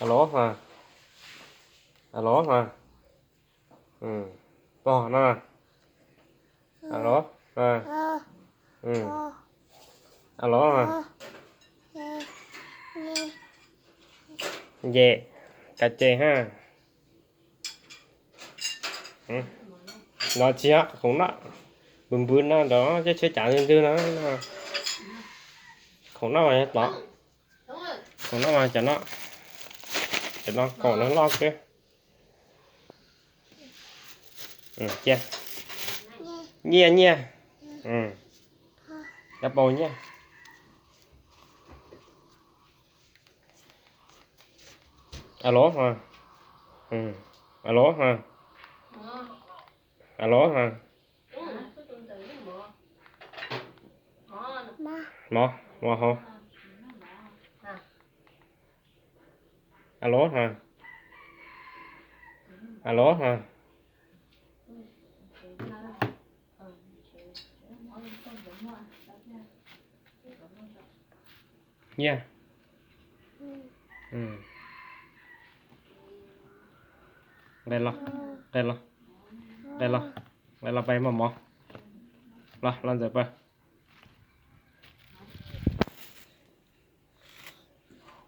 Alo mas. Alo mas. Pog no. Alo. Alo mas. Yes, kav tsij ha. No tsis yog khoom noj, npws npws no ntawd ces tsheb cav ntws ntws no. Khoom noj mas yog tod. Khoom noj mas cov no, cov no kaum no loj xwb. Cia, nyiaj nyiaj, cov paus nyiaj. Alo mas. Alo mas. Alo mas. Mov, mov hauv. Alo mas. Alo mas. Nyiaj. Nqe los, nqe los, nqe los, nqe los pais moj mov. Los, los ntxawm pais.